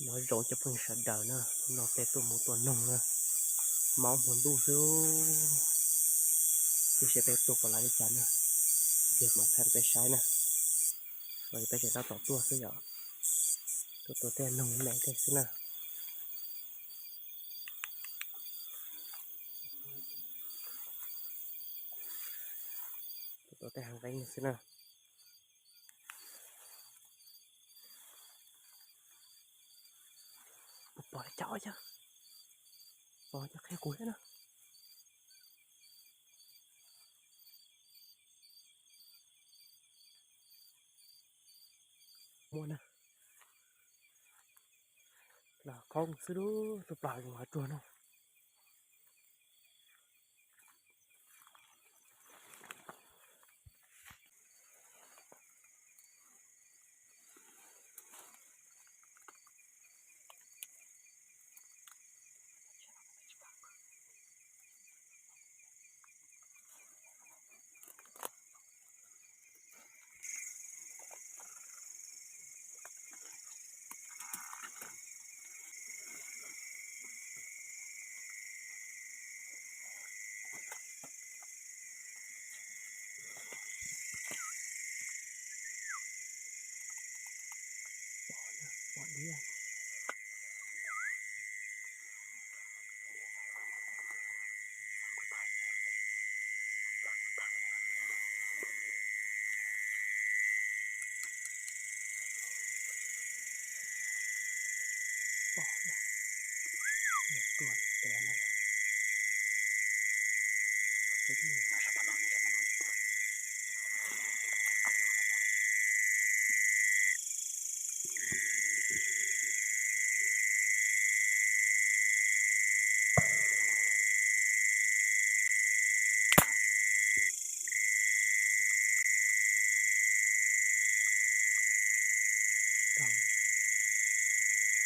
Nyob zoo cov phooj ywg sawv daws na, hnub no peb tuaj mus tua noog na, hmos hmo ntuj xwb, tsis paub peb tuaj pom lawv li cas na, ces mam thaij rau peb saib na. Los peb tseem tab tom tuaj xwb yom, tuaj tua tej noog me tej xwb na. Tuaj tua tej hav nqeeb xwb na. Puas pom li cas os yawg? Pom ces qhia kuv thiab na. Muaj na. Los qhoob xwb lub tus plam zoo hav tsuag no.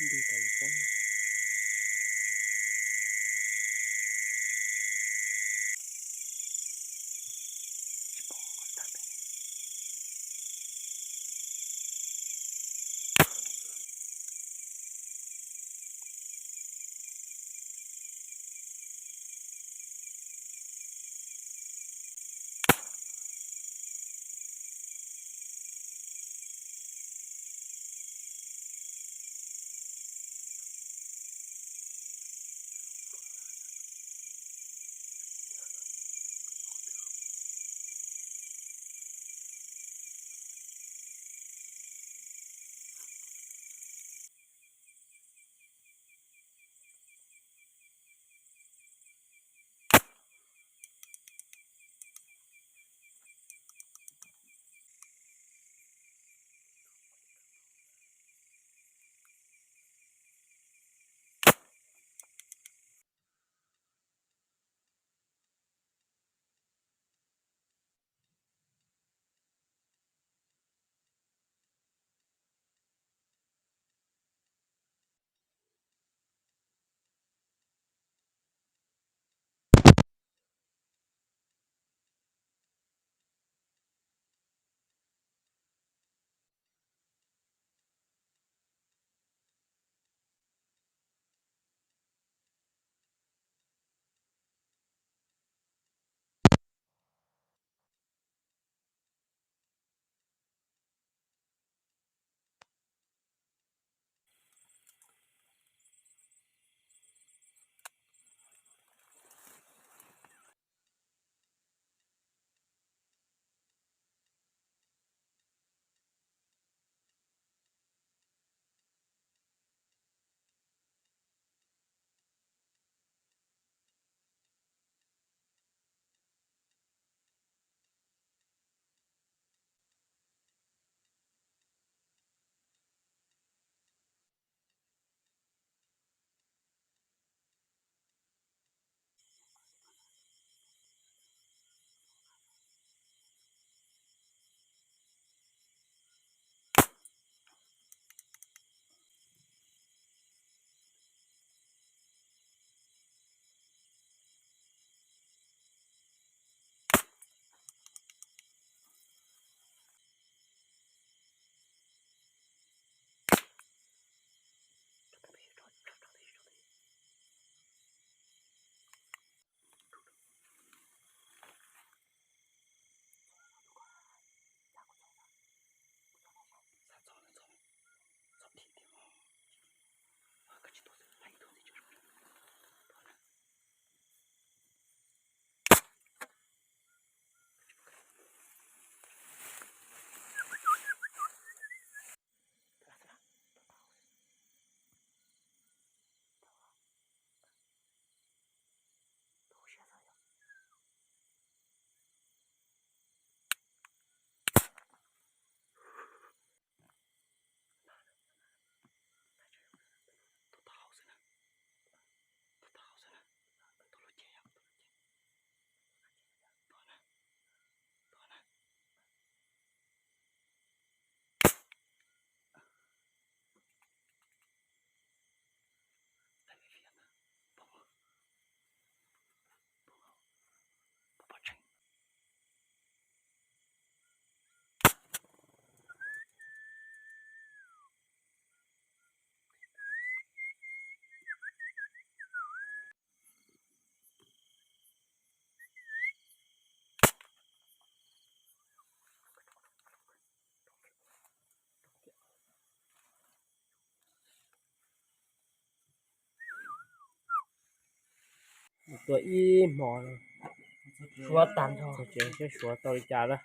Nti tas li poob. Tua ib hmo, suav tag nrho, tsis suav tau li cas lawm.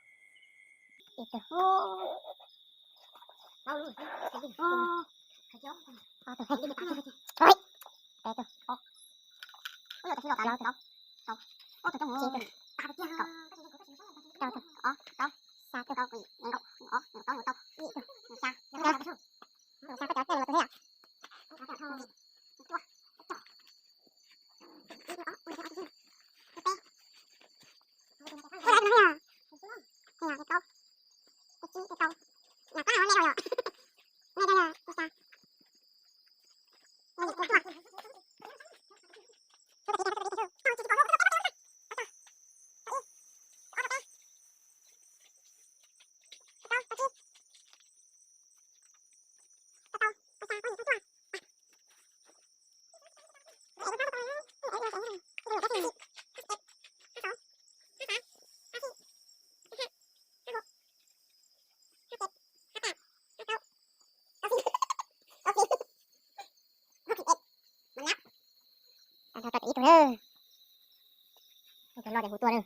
Ib tug no ces hu tuaj na.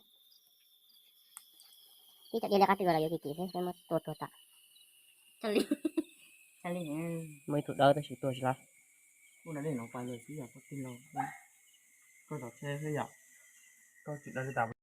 Ib co dhia li qab twg los yuav kim kim xwb, muab tua tuag tas. Muaj ib tug dawb tab sis tuag tsis lawm.